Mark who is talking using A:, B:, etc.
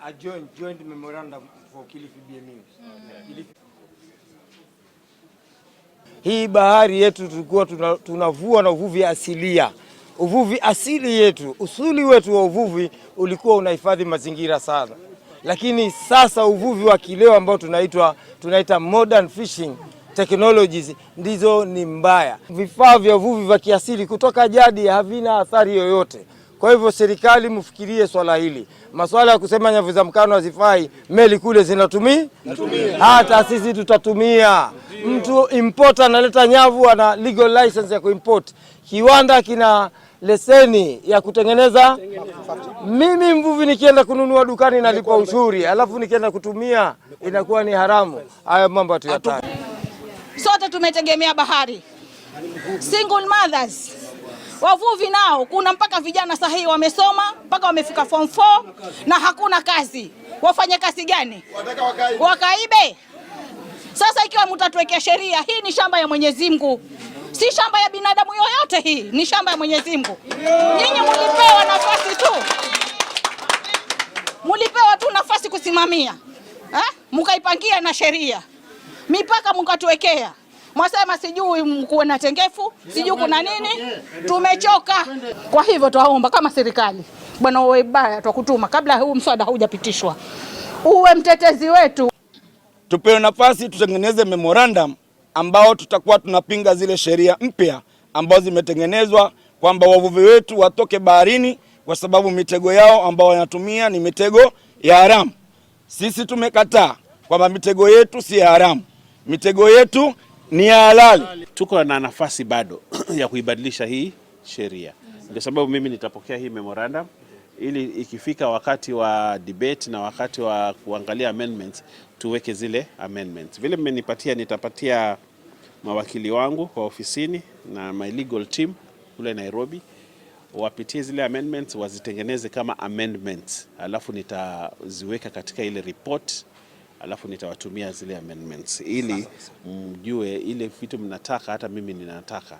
A: A joint memorandum for Kilifi BMUs. Kilifi. Hii bahari yetu tulikuwa tunavua na uvuvi asilia. Uvuvi asili yetu, usuli wetu wa uvuvi ulikuwa unahifadhi mazingira sana, lakini sasa uvuvi wa kileo ambao tunaita modern fishing technologies ndizo ni mbaya. Vifaa vya uvuvi vya kiasili kutoka jadi havina athari yoyote. Kwa hivyo serikali mfikirie swala hili. Maswala ya kusema nyavu za mkano hazifai, meli kule zinatumia, hata sisi tutatumia. Mtu importer analeta nyavu, ana legal license ya kuimport, kiwanda kina leseni ya kutengeneza. Mimi mvuvi nikienda kununua dukani nalipa ushuru, alafu nikienda kutumia inakuwa ni haramu. Hayo mambo hatuyataki.
B: Sote tumetegemea bahari, single mothers, wavuvi nao, kuna mpaka vijana sahihi wamesoma mpaka wamefika form 4 na hakuna kazi. Wafanye kazi gani? Wakaibe? Sasa ikiwa mtatuwekea sheria hii, ni shamba ya Mwenyezi Mungu, si shamba ya binadamu yoyote. Hii ni shamba ya Mwenyezi Mungu. Nyinyi mulipewa nafasi tu, mulipewa tu nafasi kusimamia, eh? Mukaipangia na sheria mipaka mkatuwekea, mwasema sijui kuwe na tengefu, sijui kuna nini. Tumechoka. Kwa hivyo twaomba kama serikali, Bwana Webaya, twakutuma kabla huu mswada haujapitishwa, uwe mtetezi wetu.
C: Tupewe nafasi tutengeneze memorandum ambao tutakuwa tunapinga zile sheria mpya ambazo zimetengenezwa kwamba wavuvi wetu watoke baharini kwa sababu mitego yao ambao wanatumia ni mitego ya haramu. Sisi tumekataa kwamba mitego yetu si ya haramu, mitego yetu ni ya halali.
D: Tuko na nafasi bado ya kuibadilisha hii sheria, ndio sababu mimi nitapokea hii memorandum ili ikifika wakati wa debate na wakati wa kuangalia amendments tuweke zile amendments. Vile mmenipatia, nitapatia mawakili wangu kwa ofisini na my legal team kule Nairobi wapitie zile amendments, wazitengeneze kama amendments, alafu nitaziweka katika ile report, alafu nitawatumia zile amendments ili mjue ile vitu mnataka, hata mimi ninataka.